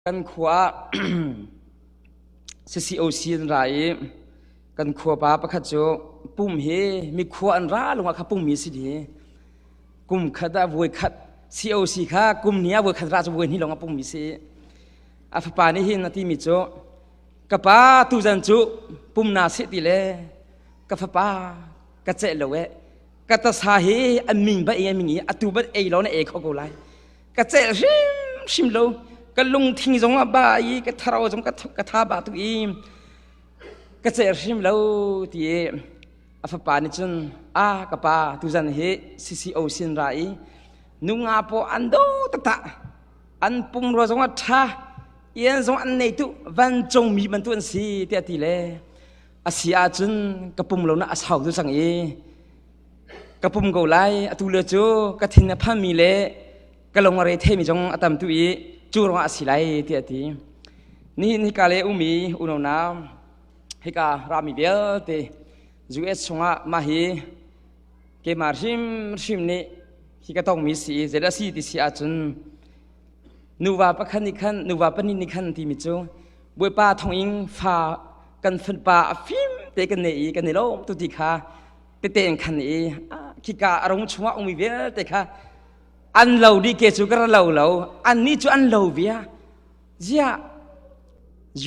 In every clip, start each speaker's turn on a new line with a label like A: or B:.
A: Kan khua ah CCOC an ra i kan khua pa pakhat cu pum hi mikhua an ra lungah kha pummi si dih. Kum khat ah voi khat COC kha kum ni ah voi khat ra cu voi hnih lawng a pummi si. A fapa nih hin a timi cu ka pa tuzan cu pum na seh ti le ka fapa ka celh lo eh ka tasa hi an ming ba i an ming i atu bat ei lo na ei kho ko lai ka celh hrimhrim lo ka lungthing zong a ba i ka tharo zong ka tha ba tuk i ka celh hrim lo ti i a fapa nih cun a ka pa tuzan hi CCO sin ra i nunga paw an do taktak an pumrua zong a ṭha ian zong an nei tu vancung mi bantuk an si tiah ti le a si ahcun ka pum lo na a sau tu cang i ka pum ko lai atu le cu ka thin a phanmi le ka lung a re theimi zong a tam tu i cu ruangah a si lai tiah a ti nihin hika le umi unau nau hika rami vialte US chungah mah hi keimah hrimhrim nih hi ka tongmi si i zeidah si ti si ahcun nuva pakhat nih khan nuva pahnih nih khan timi cu Bawipa thonging fa kan fapa a fim te kan nei i kan i lawm tu ti kha tete in khan i khika a rung chungah ummi vialte kha an lo dih ke cu ka ra lo lo an nih cu an lo via ziah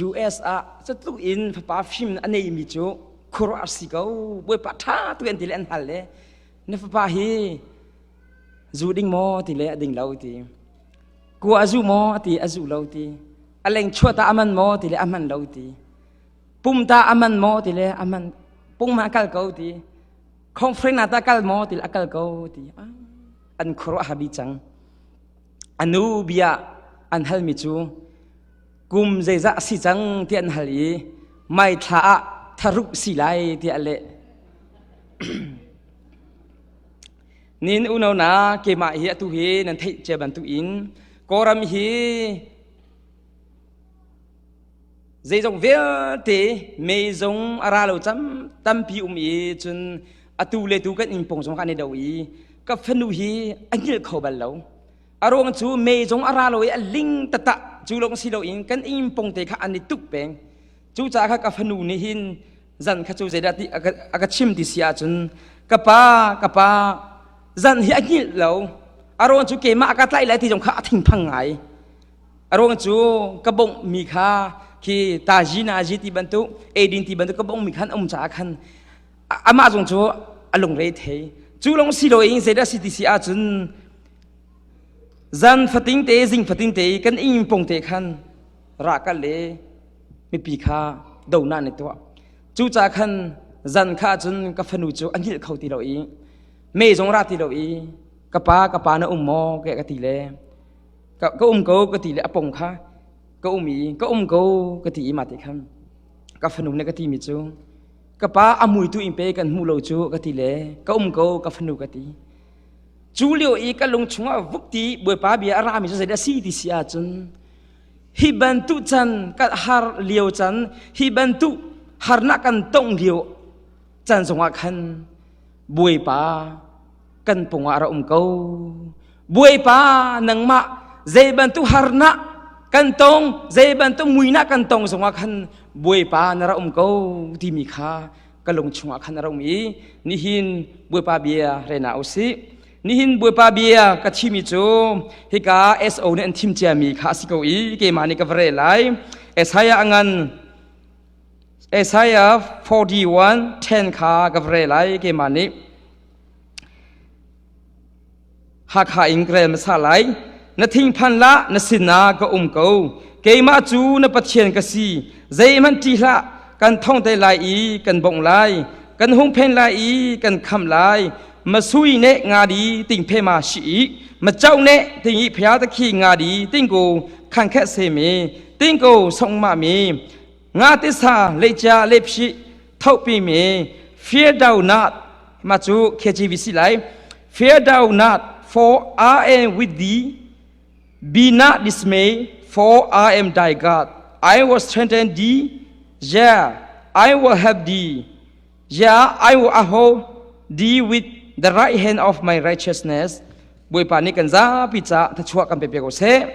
A: US ah catluk in fapa fim a neimi cu khuaruah si ko bawipa ṭha tu an ti le an hal le na fapa hi zu ding maw ti le a ding lo ti kua a zu maw ti a zu lo ti a leng chuah ta a man maw ti le a man lo ti pum ta a man maw ti le a man pung ma kal ko ti conference na ta kal maw ti le a kal ko ti an khuaruah habi cang anu bia an halmi cu kum zeizah a si cang ti an hal i mai thla ah tharuk si lai ti a leh nin uno na keimah hi atu hi nan theih cia bantuk in kawram hi Zeizong vialte mei zong a ra lo cam tampi um i cun atu le tu kan innpawng zong kan i do i ka fanu hi a hngilh kho bal lo. A ruang cu mei zong a ra lo i a ling taktak cu lawng si loin kan innpawng te kha an i tuk peng. Cucaah kha ka fanu nih hin zan kha cu zeidah ti a ka chim ti si ahcun ka pa ka pa zan hi a hngilh lo. A ruang cu keimah a ka tlaih lai ti zong kha a thinphang ngai. A ruang cu ka bonghmi kha khi tazi nazi ti bantuk eidin ti bantuk ka bonghmi khan um caah khan amah zong cu a lungre thei. Cu lawng si loin zeidah si ti si ahcun zan fating te zing fating te kan inn pong te khan rah kal le mipi kha do na ne tuah. Cucaah khan zan kha cun ka fanu cu a hngilh kho ti lo i me zong ra ti lo i ka pa ka pa na um maw ka ti le ka um ko ka ti le a pong kha ka um i ka um ko ka ti i mah ti khan ka fanu nih ka ti mi cu ka pa a mui tu in pe kan hmu lo cu ka ti le ka um ko ka fanu ka ti cu lio i ka lung chungah vuk ti bawipa bia a rami cu zeidah si ti si ahcun hi bantuk can ka har lio can hi bantuk harnak kan tong lio can zongah khan bawipa kan pungah ra um ko Bawipa nangmah zei bantuk harnak kan tong zei bantuk muinak kan tong zongah khan Bawipa na ra um ko timi kha ka lung chungah khan a ra um i nihin Bawipa bia rena usih nihin Bawipa bia ka thimi cu hika SO nih an thim ciami kha a si ko i keimah nih ka va rel lai Isaiah a ngan Isaiah 41:10 kha ka va rel lai keimah nih Hakha in ka rel hmasa lai. Na thingphan lah na sinah ka um ko. Keimah cu na Pathian ka si. Zeihmanh ṭih hlah. Kan thong te lai i kan bongh lai. Kan hung phen lai i kan khamh lai. Masui ne nga di ting phe ma shi i ma chau ne ting i phya ta khi nga di ting ko khang khe se mi ting ko song ma mi nga te sa le cha le phi thau pi mi fear thou not ma cu KGV si lai Fear thou not, for I am with thee. Be not dismayed, for I am thy God. I will strengthen thee. Yea, I will help thee. Yea, I will uphold thee with the right hand of my righteousness. Bawipa nih kan zapi ca thachuah kan pe pe ko seh.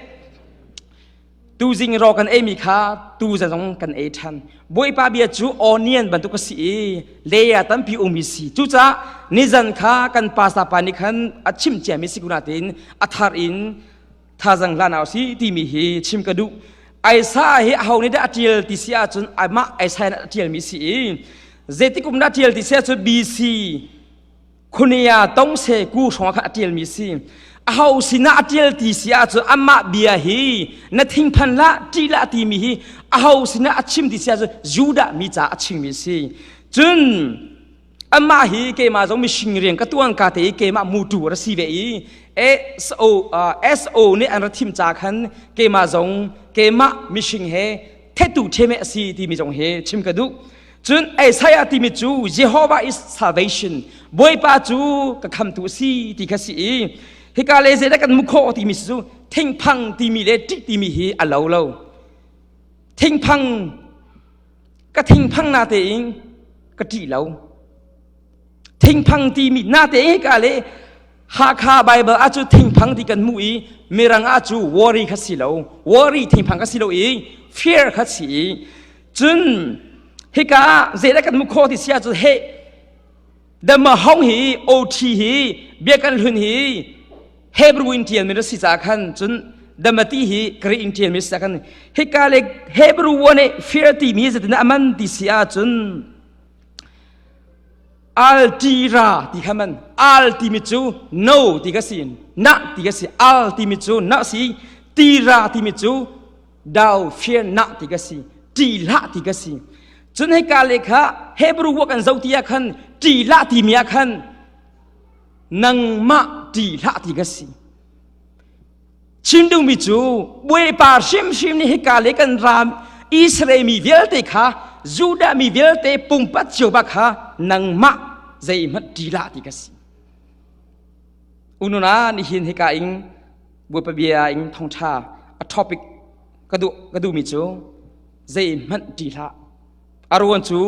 A: Tuzing raw kan eimi kha tuzan zong kan ei ṭhan. Bawipa bia cu onion bantuk a si i leia tampi ummi si. Cucaah nizan kha kan pastor pa nih khan a chim ciami si ko nain a thar in thazang hlan au si timi hi chim ka duh. Isaiah hi aho nih dah a ṭial ti si ahcun amah Isaiah nih a ṭialmi si i zeitik kum dah a ṭial ti si ahcun BC Khunia tongse ku hrawng kha a ṭialmi si. Aho sinah a ṭial ti si ahcun amah bia hi na thingphan lah ṭih lah timi hi aho sinah a chim ti si ahcun Judah mi ca a chimmi si. Cun amah hi keimah zong mising rian ka tuan ka te i keimah mutu a si ve i SO, SO nih an ra thim ca khan keimah zong keimah mising he thetu theme a si timi zong hi chim ka duh. Cun Isaiah timi cu Jehovah is salvation, Bawipa cu ka khamtu a si ti kha si i hika le zeidah kan mu khawh timi cu thingphang timi le ṭih timi hi a lo lo. Thingphang ka thingphang na tein ka ṭih lo. Thingphang timi na tein hika le Hakha Bible ah cu thingphang ti kan hmuh i Mirang ah cu worry kha si lo. Worry thingphang kha si lo i fear kha si i Cun hika ah zeidah kan hmuh khawh ti si ahcun he Damahong hi OT hi biakan hlun hi Hebrew in ṭialmi na si caah khan cun Damati hi Greek in ṭialmi si caah khan hika le Hebrew wa nih fear timi zeitin aman ti si ahcun Altira ti kha man al timi cu no ti ka si na ti ka si al timi cu na si tira timi cu dau fear na ti ka si ṭi hlah ti ka si cun hika le kha Hebrew wa kan zoh ti ah khan ṭi hlah timi ah khan nangmah ṭi hlah ti ka si chim duhmi cu Bawipa hrimhrim nih hika le kan ram Israel mi vialte kha Judah mi vialte pumpat cio bak kha nangmah zeihmanh ṭi hlah ti ka si ununa nihin hika ing Bawipa bia in thawngṭha a topic ka duh ka duhmi cu zeihmanh ṭih hlah. A ruang cu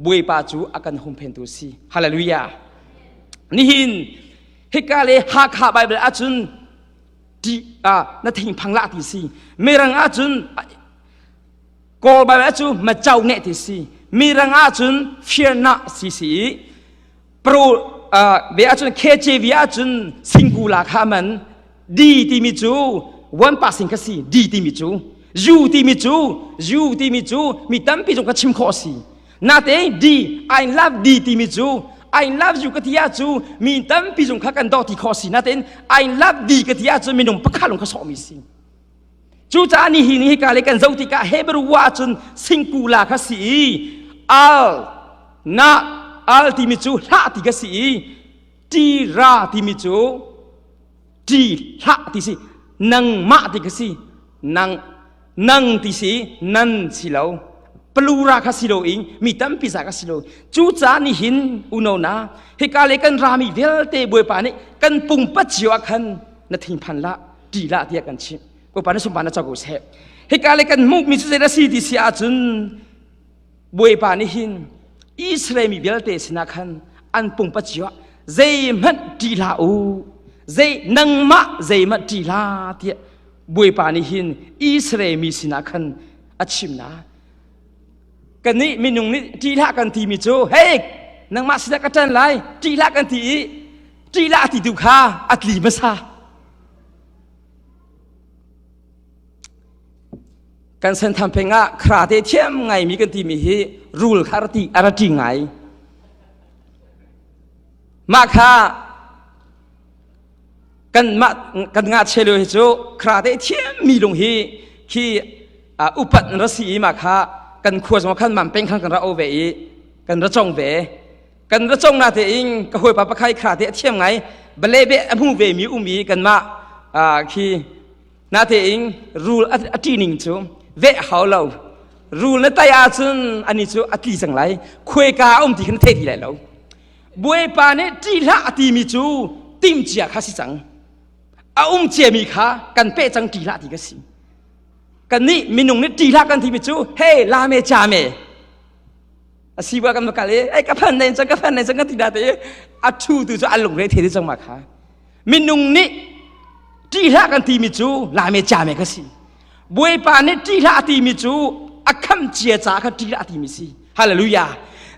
A: Bawipa cu a kan humphentu a si. Hallelujah. Nihin hika le Hakha Bible ahcun ṭih ah na thingphang lah ti si. Mirang ahcun Kawl Bible ahcun macau neh ti si. Mirang ahcun fear na si si i Pro ve ahcun KJV ahcun singkula kha man D timi cu one passing kha si D timi cu U timi cu U timi cu mi tampi zong ka chim khawh si nate D I love D timi cu I love you ka ti ahcu mi tampi zong kha kan daw ti khawh si natein I love D ka ti ahcun minung pakhat lung kha sawhmi si Cucaah nihin hi ka le kan zoh tikah Hebrew wa cun singkula kha si i al na al timi cu hlah ti kha si i ti ra timi cu ti hlah ti si nangmah ti kha si nang nang ti si nan si lo plura kha si lo in mi tampi za kha si lo cucaah nihin uno na hika le kan rami vialte bawipa nih kan pumpat cio ah khan na thingphan lah ṭi lah tiah kan chimh Bawipa na sunparnak co ko seh hika le kan hmuhmi cu zeidah si ti si ahcun Bawipa nih hin Israel mi vialte sinah khan an pumpa cio ah zeihmanh ṭih hlah u zei nangmah zeihmanh ṭih hlah tiah Bawipa nih hin Israel mi sinah khan a chimna kannih minung nih ṭih hlah kan timi cu hei nangmah sinah ka ṭan lai ṭih hlah kan ti i ṭih hlah ti tu kha a tli hmasa Kan sentham pheng ah karate thiam ngaimi kan timi hi rul kha a ti a ra ṭi ngai. Mah kha kan mah kan ngakchia lio hi cu karate thiammi lung hi khi upat an ra si i mah kha kan khua zong khan mam peng khan kan ra o ve i kan ra cong ve. Kan ra cong na tein ka hawipa pakhai karate a thiam ngai bale be a hmu ve mi um i kanmah khi Natein rul a ṭihning cu veh hau lo. Rul na tai ahcun ani cu a tli cang lai. Khuaika a um ti kha na thei ti lai lo. Bawipa nih ṭih hlah a timi cu timcia kha si cang. A um ciami kha kan peh cang ṭih hlah ti ka si. Kannih minung nih ṭih hlah kan timi cu hey lame chame a si ba kan va kal i ei ka phan nei cang ka phan nei cang kan ti na te a thu tu cu an lungre the ti cang ma kha minung nih ṭih hlah kan timi cu lame chame ka si. Bawipa nih ṭih hlah a timi cu a khamh cia caah kha ṭih hlah a timi si. Hallelujah.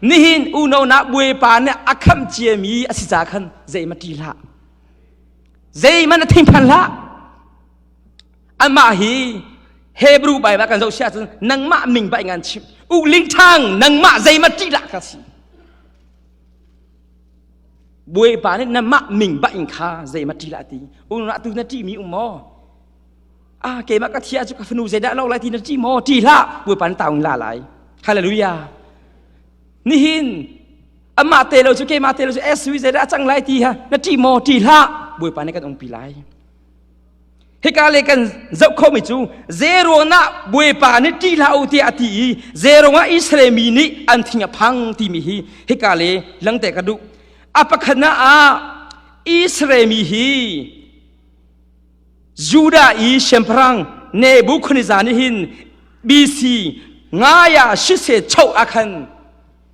A: Nihin unau na Bawipa nih a khamh ciami a si caah khan zeihmanh ṭih hlah. Zeihmanh na thinphan hlah. Amah hi Hebrew Bible kan zoh si ahcun nangmah ming ba ngan chim. U ling thang nangmah zeihmanh ṭih hlah ka si. Bawipa nih nangmah ming ba in kha zeihmanh ṭih hlah ti. Unau tu na ṭihmi um maw? Ah keimah ka thia cu ka fanu zeidah lo lai ti na ṭih maw? Ṭih hlah. Bawipa na taung la lai. Hallelujah. Nihin amah te lo cu keimah te lo cu SU zeidah a cang lai ti ha na ṭih maw? Ṭih hlah. Bawipa nih kan umpi lai. Hika le kan zoh khomi cu zeruang ah Bawipa nih ṭih hlah u tiah a ti i zeruang ah Israel mi nih an thing a phang timi hi hika le langte ka duh. A pakhatnak ah Israel mi hi Judah i siangpahrang Nebuchadnezzar nih hin BC ngaya sise cho ah khan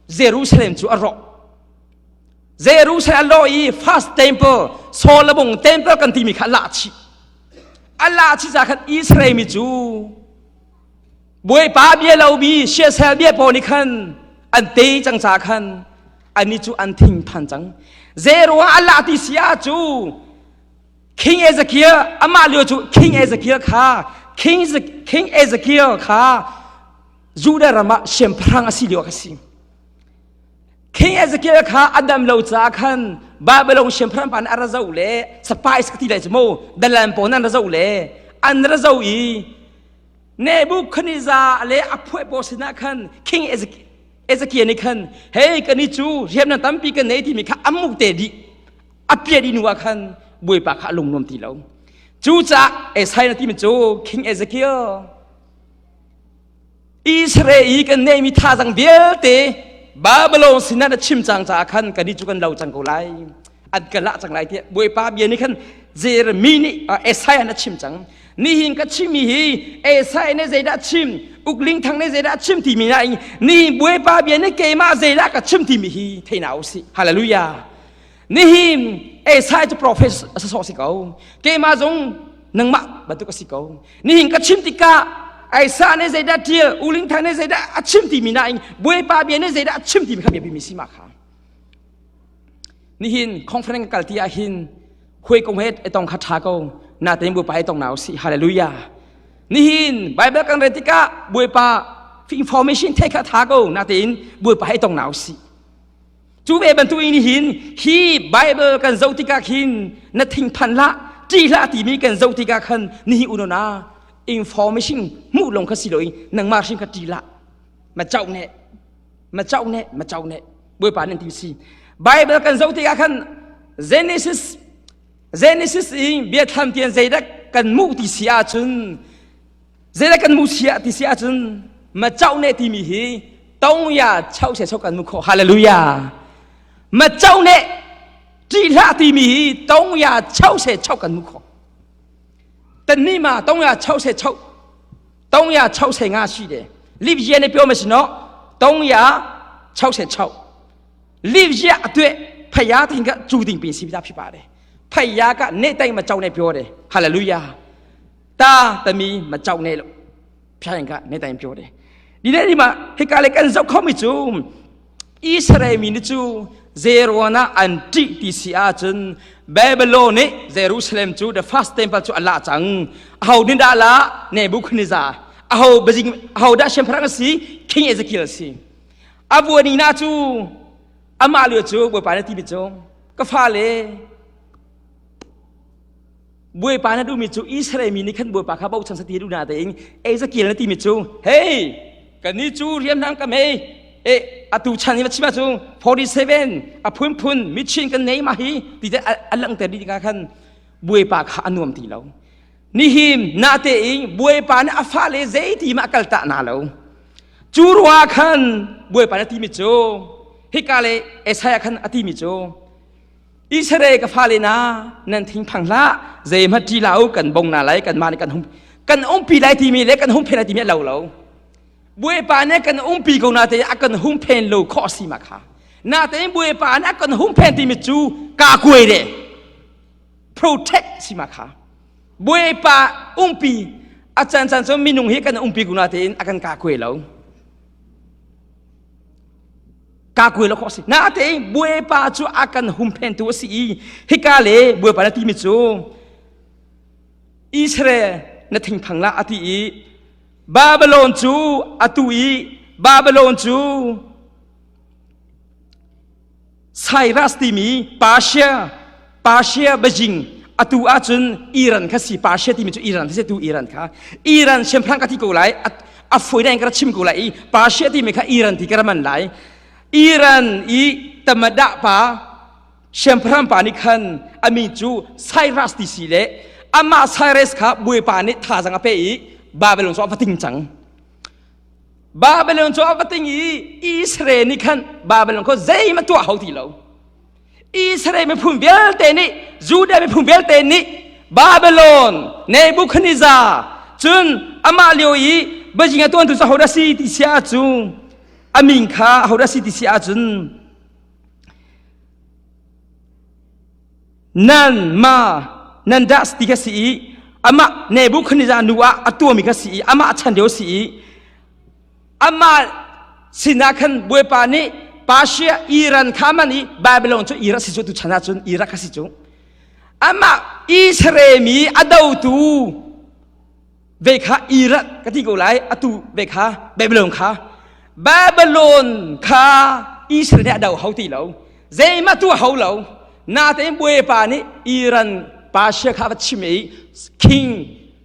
A: Jerusalem cu a rawh. Jerusalem a lawh i first temple Solomon temple kan timi kha a lah chih. A lah chih ca khan Israel mi cu Bawipa bia lomi siasel bia pawl nih khan an te cang ca khan ani cu an thingphan cang. Zeruang a lah ti si ah cu King Ezekiel amah lio cu King Ezekiel kha King King Ezekiel kha Judah ram ah siangpahrang a si lio a si. King Ezekiel kha a dam lo caah khan Babylon siangpahrang pa nih a ra zoh le spies ka ti lai cu mu dalan pawl an ra zoh le an ra zoh i Nebuchadnezzar le a phuah pawl sinah khan King Ezekiel nih khan hei kan i cu hriamnam tampi kan nei timi kha an muk te dih a piah dih hnu ah khan Bawipa kha a lung nuam ti lo. Cucaah Esai na timi cu King Ezekiel Israel i kan neihmi thazang vialte Babylon sinah na chim cang caah khan kan cu kan lo cang ko lai an ka lah cang lai tiah Bawipa bia nih khan Jeremy nih Isaiah na chim cang nihin ka chimmi hi Isaiah nih zeidah chim Ukling Thang nih zeidah chim timi na nihin Bawipa bia nih keimah zeidah ka chim timi hi thei na usih hallelujah Nihin Esai cu profet a sawh si ko. Keimah zong nangmah bantuk a si ko. Nihin ka chim tikah Isaiah nih zeidah ṭial, U Ling Thang nih zeidah a chim timi nain Bawipa bia nih zeidah a chim timi kha biapi mi si ma kha. Nihin conference kal ti ah hin huai kong he tong kha ṭha ko. Natein Bawipa he tong na usih. Hallelujah. Nihin Bible kan rel tikah Bawipa information thei kha ṭha ko. Natein Bawipa he tong na usih. Cu ve bantuk in hin hi Bible kan zoh tikah khin na thingphan hlah, ṭih hlah timi kan zoh tikah khan nihi unona information hmuh lawng kha si loin nangmah hrim kha ṭih hlah. Ma chauh ne, ma chauh ne, ma chauh ne. Bawipa nan ti si. Bible kan zoh tikah khan Genesis Genesis in biathlam tian zeidah kan muh ti si ahcun Zeidah kan mu sia ti si ahcun ma chauh ne timi hi tong ya chau se chau kan mu kho hallelujah ma chauh ne ṭih hlah timi hi tong ya chau se chau kan mu kho tan ni ma tong ya chau se chau tong ya chau se nga si de liv ye ne pyo ma si no tong ya chau se chau liv ye atue phaya thing ka chu ding pin si ta phi pa de phaya ka ne tai ma chau ne pyo de hallelujah တာသမီးမကြောက်နဲ့လို့ဖျားရင်ကနေတိုင်းပြောတယ်ဒီနေ့ဒီမှာဟေကလေကန်ဇောက်ခေါမီချူဣသရေလမီနချူဇေရောနာအန်တီတီစီအာချွန်ဘေဘလောနေဂျေရုရှလင်ချူ the first temple ချူအလာချန်အဟောဒင်ဒါလာနေဘုခနိဇာအဟောဘဇင်အဟောဒါရှမ်ဖရန်စီ King Ezekiel စီအဘူနီနာချူအမလူချူဘွေပါနေတီဘချူကဖာလေ Bawipa na duhmi cu Israel mi nih khan Bawipa kha bochan sati duh na tein Ezekiel na timi cu hey kannih cu riamnam ka mei e atu chan hi chim cu 47 a phunphun michin kan nei ma hi ti te a langhter dih tikah khan Bawipa kha a nuam ti lo nihin na te in Bawipa nih a fale zeiti ma kal ta na lo cu rua khan Bawipa na timi cu hika le Isaiah khan a timi cu Israel ka fale na nan thingphang hlah zeihmanh ṭi hlah u kan bong na lai kanmah nih kan hum kan umpi lai timi le kan humphen lai timi a lo lo Bawipa nih kan umpi ko na te a kan humphen lo khawh si ma kha na te Bawipa nih a kan humphen timi cu ka kuai de protect si ma kha Bawipa umpi. A caan caan cu minung hi kan umpi ko natein a kan ka kuai lo. Ka kuai lo khawh si. Natein Bawipa cu a kan humphentu a si i hika le Bawipa na timi cu Israel na thingphang lah a ti i Babylon cu atu i Babylon cu Cyrus timi Persia Persia Beijing atu ahcun Iran kha si Persia timi cu Iran si tu Iran kha Iran siangpahrang ka ti ko lai a foi dang ka chim ko lai i Persia timi kha Iran ti ka man lai Iran i tamada pa siangpahrang pa nih khan ami cu Cyrus ti si le amah Cyrus kha bawipa nih thazang a pe i Babylon cu a va ting cang Babylon cu a va ting i Israel nih khan Babylon kha zeihmanh tuah hau ti lo. Israel miphun vialte nih Judah miphun vialte nih Babylon Nebuchadnezzar cun amah lio i Beijing a tuantu cu ahodah si ti si ahcun a min kha ahodah si ti si ahcun nan ma nan das ti kha si i amah Nebuchadnezzar nu ah a tuami kha si i amah a chan lio si i amah sinah khan Bawipa nih Persia Iran kha man i Babylon cu Iraq si cu tu chan ahcun Iraq kha si cu amah Israel mi a dotu ve kha Iraq ka ti ko lai atu ve kha Babylon kha Babylon kha Israel nih a do hau ti lo zeimah tu hau lo natein Bawipa nih Iran Persia kha va chim i king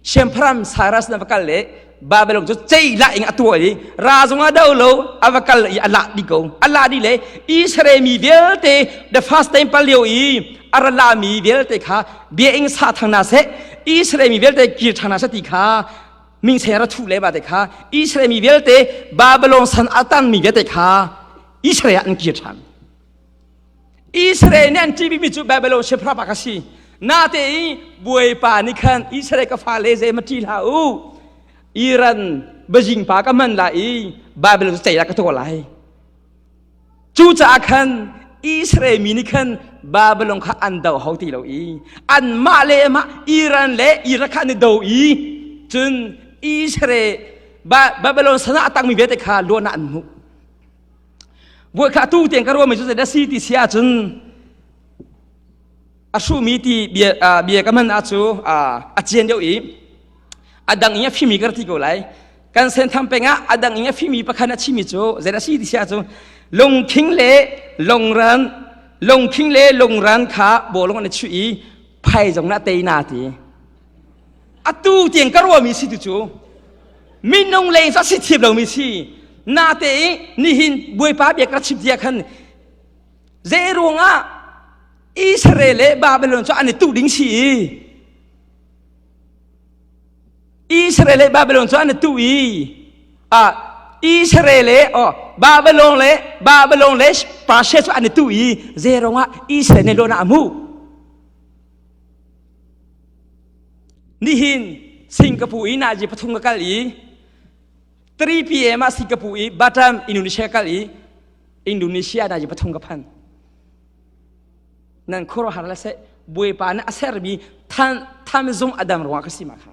A: Siangpahrang Cyrus na va kal le Babylon cu ceihlah in a tuah i ra zong a do lo a va kal i a lah dih ko a lah dih le Israel mi vialte the first temple lio i a ra lami vialte kha bia ing sa thang na seh Israel mi vialte kir thang na seh ti kha ming se ra thu le ba te kha Israel mi vialte Babylon san a tan mi vialte kha Israel an kir than Israel nih an ṭihmi cu Babylon siangpahrang pa kha si. Natein Bawipa nih khan Israel ka fale zei ma ṭih hlah u. Iran Beijing pa ka hman lai i Babylon cu cei ka tuah lai. Cucaah khan Israel mi nih khan Babylon kha an do hau ti lo i anmah le mah Iran le Iraq kha an i do i cun Israel Babylon sana a tangmi vialte kha luatnak an hmuh. Voi kha tu tiang ka ruahmi cu zeidah si ti si ahcun a hruhmi ti bia bia ka hman ahcu a cian deuh i a dang in a fimi ka ti ko lai. Kan sentham peng ah a dang in a fimi pakhat a chimi cu zeidah si ti si ahcun lungkhing le lungran lungkhing le lungran kha bawlung an i chuih i phai zong na tei na ti. Atu tiang ka ruahmi si tu cu minung leng cu a si thiam lomi si natein nihin Bawipa bia ka chim tiah khan zei ruangah Israel le Babylon cu an i tu ding si i Israel le Babylon cu an i tu i ah Israel le oh Babylon le Babylon le Persia cu an i tu i zei ruangah Israel nih lawna a hmuh Nihin Singapore i nazi pathum ka kal i 3 p.m. ah Singapore i Batam Indonesia kal i Indonesia nazi pathum ka phan. Nan khuaruahhar le seh Bawipa nih a sermi than tham zung a dam ruangah ka si ma kha.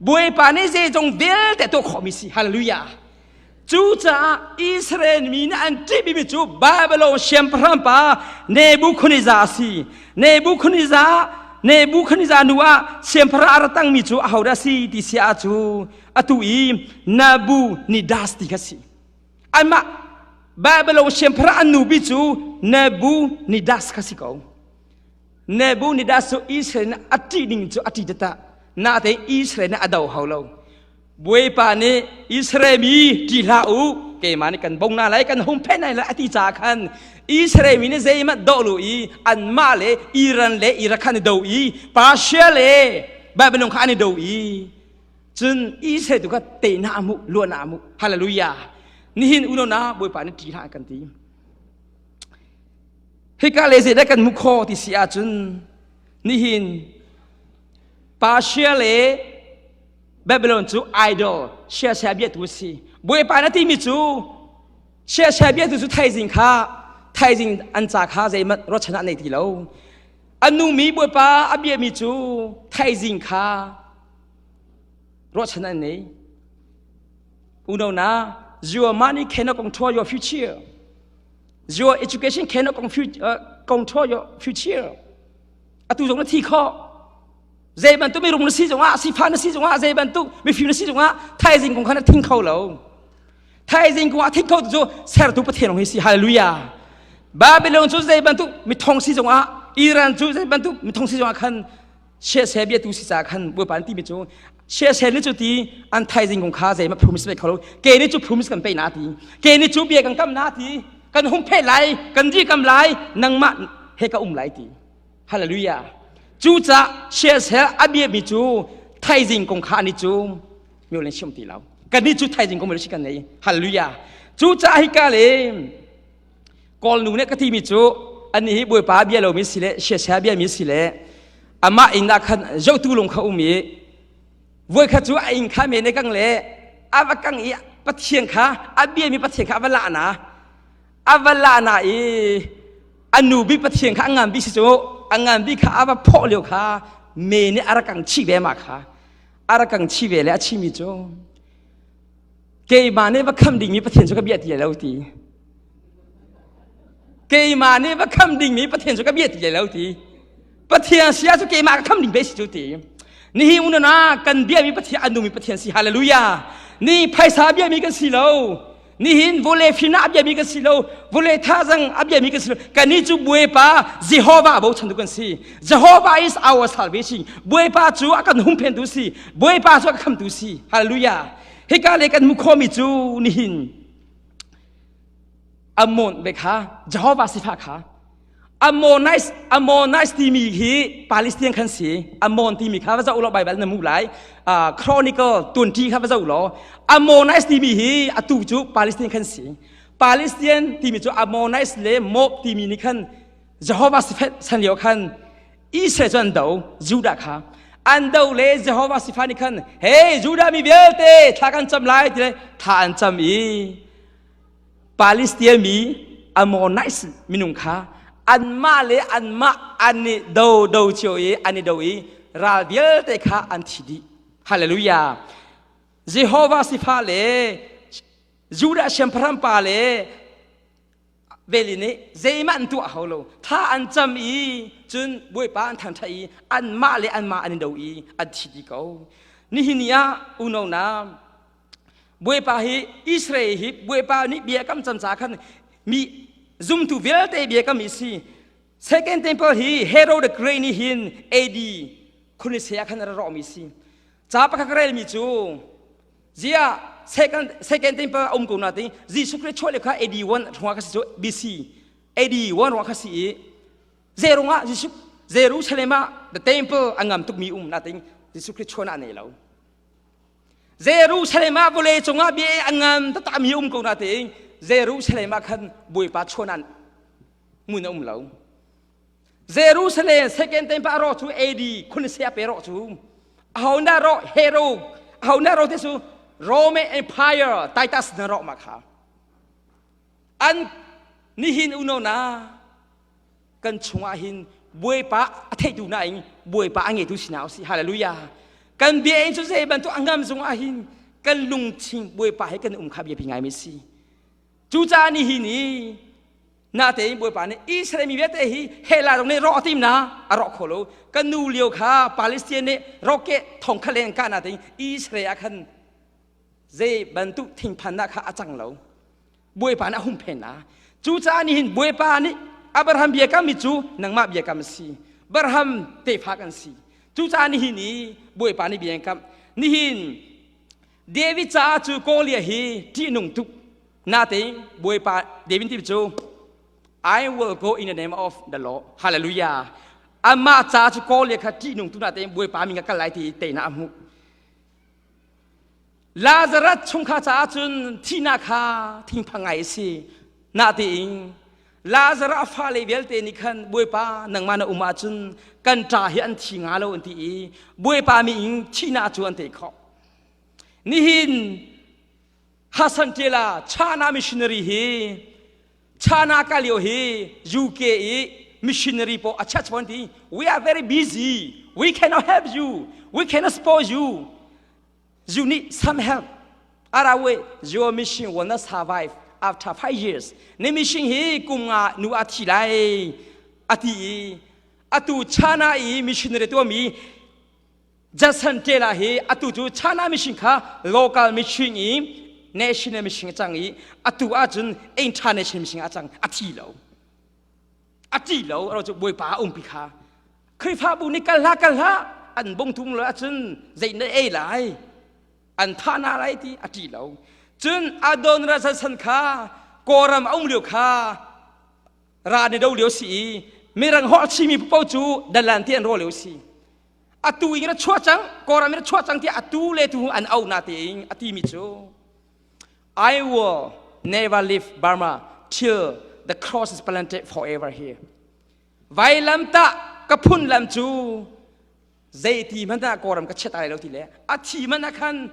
A: Bawipa nih zeizong vialte tuah khawhmi si. Hallelujah. Cucaah Israel mi nih an ṭihmi cu Babylon siangpahrang pa Nebuchadnezzar a si. Nebuchadnezzar Nebuchadnezzar nu ah siangpahrang a ra tangmi cu ahodah a si ti si ah cu atu i Nabonidas ti kha si. Amah Babylon siangpahrang an nupi cu Nabonidas kha si ko. Nebuchadnezzar cu Israel nih a ṭih ding cu a ṭih taktak. Natein Israel nih a do hau lo. Bawipa nih Israel mi ṭih hlah u, keimah nih kan bong hna lai, kan hung phenh lai a ti caah khan Israel mi nih zeihmanh doh lu i anmah le Iran le Iraq kha an i do i Persia le Babylon kha an i do i cun Israel tu kha tehna a hmuh, luatnak a hmuh. Hallelujah. Nihin unau na Bawipa nih ṭih hlah kan ti. Hika le zeidah kan hmuh khawh ti si ahcun nihin Persia le Babylon cu idol siaseh biatu a si. Bawipa na timi cu siaseh biatu cu thaizing kha thaizing an ca kha zeihmanh ruahchan ah nei ti lo. A nungmi Bawipa a biami cu thaizing kha. Ruahchan an nei. Unau na, your money cannot control your future. Your education cannot control your future. Atu zong na thi kho. Zei bantuk mirum na si zongah, sifa na si zongah, zei bantuk mifim na si zongah, thaizing kong kha na thing kho lo. Thaizing kong ah thing kho tu cu sertu Pathian lawng hi si. Hallelujah. Babylon cu zei bantuk mithong si zongah, Iran cu zei bantuk mithong si zongah khan siaseh biatu si ca khan Bawipa an timi cu siaseh nih cu ti an thaizing kong kha zeihmanh promise pe kho lo. Ke nih cu promise kan pe na ti. Ke nih cu bia kan kam na ti. Kan hung phe lai, kan ri kam lai, nangmah he ka um lai ti. Hallelujah. Cucaah siaseh a biami cu thaizing kong kha ani cu mi len chim ti lo. Kan nih cu thaizing kong si kan nei. Hallelujah. Cucaah hika le Kawl nu nih ka timi cu ani hi Bawipa bia lomi si le siaseh bia mi si le amah inn ah khan zohtu lung kha um i voikhat cu a inn kha me ne kang le a va kang i Pathian kha a biami Pathian kha a va lah na a va lah na i a nu bik Pathian kha a ngan bik si cu a ngan bik kha a va phawh lio kha me nih a rak kang chih ve ma kha a rak kang chih ve le a chimmi cu keimah nih va kham dingmi Pathian cu ka bia ti lo ti keimah nih va kham dingmi Pathian cu ka bia ti lo ti Pathian sia cu keimah ka kham ding ve si cu ti nihi unana kan biami Pathian an nungmi Pathian si hallelujah ni phaisa biami kan si lo nihin vawlei fimnak a biami kan si lo vawlei thazang a biami kan si lo kannih cu Bawipa Jehovah a bochantu kan si Jehovah is our salvation Bawipa cu a kan humphentu si Bawipa cu a kan khamtu si hallelujah hika le kan hmuh khawhmi cu nihin Ammon be kha Jehovah sifah kha Ammonites Ammonites timi hi Palestine khan si Ammon timi kha va zoh law Bible na mu lai Chronicle 20 kha va zoh law Ammonites timi hi atu cu Palestine khan si Palestine timi cu Ammonites le Moab timi nih khan Jehovah sifat san lio khan Israel cu an do Judah kha an do le Jehovah sifat nih khan hey Judah mi vialte thla kan cam lai ti le thla an cam i Palestine mi Ammonites minung kha anmah le anmah an i do do cio i an i do i ral vialte kha an thi dih. Hallelujah. Jehovah sifa le Judah siangpahrang pa le veli nih zeihmah an tuah hau lo. Tha an cam i cun Bawipa an thangṭhat i anmah le anmah an i do i an thi dih ko. Nihin ni ah unau na Bawipa hi Israel hi Bawipa nih bia kam cam ca khan mi zumtu vialte bia kam i si. Second Temple hi Herod the Great nih hin AD khunise ah khan a rawh mi si. Ca pakhat ka relmi cu zia second temple a um ko na ti Jesuh Christ chuah le kha AD 1 ruang kha si cu BC AD 1 ruang kha si i Zerung ah Jesuh Jerusalem ah the temple a ngam tukmi um na ting Jesuh Christ chuah na nei lo. Jerusalem ah vawlei cungah bia a ngan taktakmi um ko na tein Jerusalem ah khan Bawipa chuanan mun a um lo. Jerusalem second temple a rawh cu AD khun se a pe rawh cu aho na rawh hero aho na rawh te cu Roman Empire Titus na rawh ma kha an nihin uno na kan chungah hin Bawipa a theitu nain Bawipa a ngeitu si hna usih hallelujah kan bia in cu zei bantuk a ngam zungah hin kan lungthin Bawipa he kan um kha biapi ngaimi si cucaah nihin i natein Bawipa nih Israel mi vialte hi hela zong nih rawh a tim na a rawh kho lo kan nu lio kha Palestine nih rocket thong kha len ka natein Israel ah khan zei bantuk thingphannak kha a cang lo Bawipa nih a humphen na cucaah nihin Bawipa nih Abraham biakam mi cu nangmah biakam a si Abraham tefa kan si cucaah nihin i Bawipa nih bia kam nihin David caah cu Goliath hi ṭihnung tuk natein Bawipa David ti cu I will go in the name of the Lord hallelujah amah caah cu Goliath kha ṭihnung tuk natein Bawipa min ka kal lai ti teinak a hmuh Lazarus chungkhar caah cun thihnak kha thingphang ngai a si. Natein Lazarus a fale vialte nih khan Bawipa nangmah na um ahcun kan ṭa hi an thi nga lo an ti i Bawipa mi in thihnak cu an tei khawh. Nihin Hassan Tela China missionary hi China ka lio hi UK i missionary pawl a church pawl ti we are very busy we cannot help you we cannot support you. You need some help. Otherwise, your mission will not survive after 5 years. Na mission hi kum nga nu a thi lai ati i atu China i missionary tuami Judson Taylor hi atu cu China mission kha local mission i national mission a cang i atu ahcun international mission a cang. A thi lo, a ṭi lo. Ro cu Bawipa a umpi kha. Khrihfabu nih kal hlah, kal hlah, an bung thum lo ahcun zei na ei lai, an thah na lai ti a ṭi lo. Cun Adonram Judson kha Kawlram a um lio kha ra ni do lio si i mirang holh chimi paoh cu dalan ti an ro lio si. Atu in ra chuah cang, Kawlram in ra chuah cang tiah atu le tu an au na tein a timi cu, "I will never leave Burma till the cross is planted forever here." Vailamtah ka phun lam cu zeiti hmanh ah Kawlram ka chiat ai lo ti le a thi man ah khan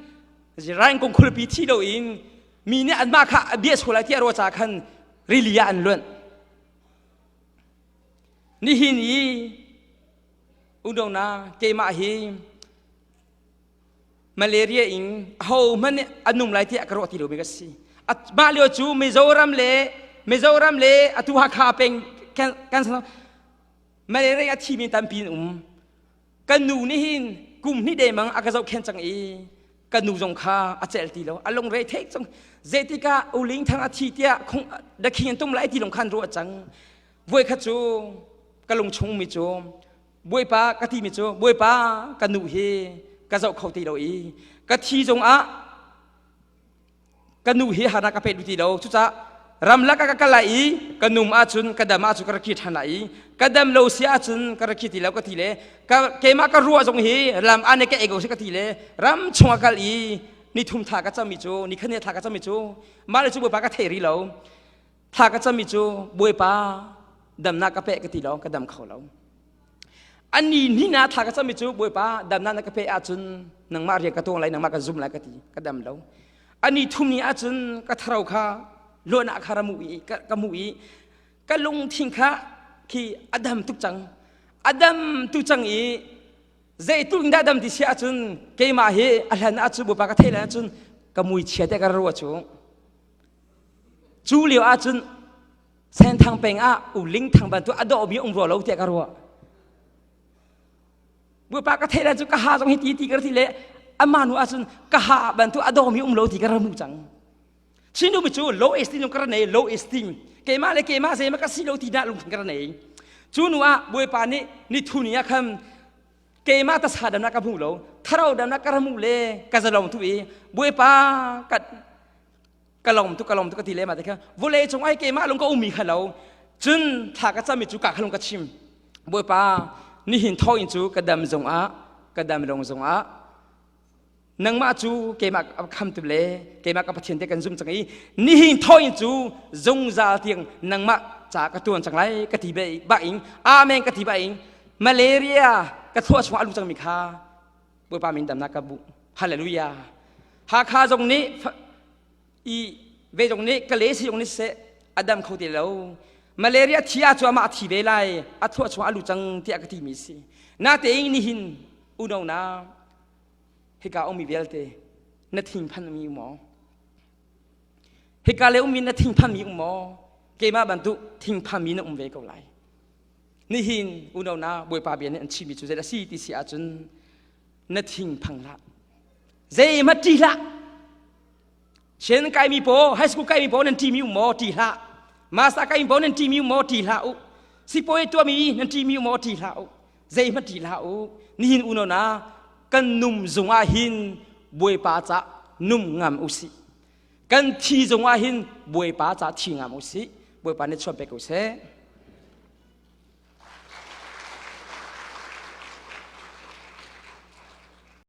A: Rangkong khualipi thi lo in mi nih anmah kha a bia sual lai ti a ruah caah khan rili ah an luanh. Nihin i unau keimah hi malaria in aho hmanh nih a nung lai tiah ka ruah ti lomi ka si. Mah lio cu Mizoram le atu Hakha peng kan malaria a thimi tampi an um. Kan nu nih hin kum hnih dengmang a ka zohkhenh cang i kan nu zong kha a celh ti lo, a lungre theih cang. Zeitikah U Ling Thang a thi tiah dakhing an tum lai ti lung khan ruah cang. Voi khat cu ka lung chung mi cu Bawipa ka timi cu, Bawipa, ka nu hi ka zoh kho ti lo i ka thi zongah ka nu hi harnak ka pe duh ti lo. Cucaah ramlak ah ka kal lai i ka num ahcun, ka dam ahcun ka rak kir ṭhan lai i ka dam lo si ahcun ka rak kir ti lo ka ti le ka keimah ka ruah zong hi lam ah ne ka ego si ka ti le ram chung ah kal i ni thum thla ka cami cu, ni khat ni thla ka cami cu, mah le cu Bawipa ka thei rih lo. Thla ka cami cu, Bawipa, damnak ka pe ka ti lo, ka dam kho lo. Ani ni na thla ka cami cu, Bawipa, damnak na ka pe ahcun nangmah rian ka tuang lai, nangmah ka zum lai ka ti, ka dam lo. Ani thum ni ahcun ka tharo kha luanah kha ramu i ka mu i ka lungthin kha khi a dam tuk cang, a dam tu cang i zeitluk in dah dam ti si ahcun keimah hi a hlan ahcun Bawipa ka theih ahcun ka mui chia te ka ruah cu. Cu lio ahcun Senthang peng ah U Ling Thang bantuk a dawhmi um rua lo tiah ka ruah. Bawipa ka theih cu ka ha zong hi ti ti ka ti le amah nu ahcun ka ha bantuk a dawmi um lo ti ka ra mu cang. Chin mi cu low esteem ka ra nei, low esteem. Keimah le keimah zeima ka si lo ti dah lungthin ka ra nei. Cu nu ah Bawipa nih ni thu ni ah khan keimah tasa damnak ka hmu lo, thlarau damnak ka ra mu le ka zalong tu i Bawipa ka ka lawm tu, ka lawm tu ka ti le ma te kha vawlei cung ai keimah lung ka ummi kha lo cun thla ka cami cu ka kha lung ka chim. Bawipa, nihin thawngin cu ka dam zong ah ka dam long zong ah nangmah cu keimah khamtu le keimah ka Pathian te kan zum cang i nihin thawngin cu zungzal tiang nangmah ca ka tuan cang lai ka ti ba in amen ka ti ba in malaria ka thluah chung a lu cangmi kha Bawipa min damnak ka bu. Hallelujah. Hakha zong nih i ve zong nih Kale si zong nih seh a dam kho ti lo. Malaria thi ah cu amah a thi ve lai, a thluah chung a lu cang tiah ka timi si. Natein nihin unau na hika ummi vialte na thinphan mi maw? Hika le ummi na thinphan mi um maw? Keimah bantuk thinphan mi na um ve ko lai. Nihin unau na Bawipa bia nih an chimmi cu zei a si ti si ahcun na thingphang hlah, zeihmanh ṭih hlah. Sian kaimi paw, high school kaimi paw nan ṭihmi um maw? Ṭih hlah. Master kaimi paw nan ṭihmi um maw? Ṭih hlah u. Sipawi tuahmi nan ṭihmi um maw? Ṭih hlah u. Zeihmanh ṭih hlah u. Nihin unau na kan num zung ah hin Bawipa ca num ngam u sih. Kan thi zung ah hin Bawipa ca thi ngam u sih. Bawipa nih chuan pe ko seh.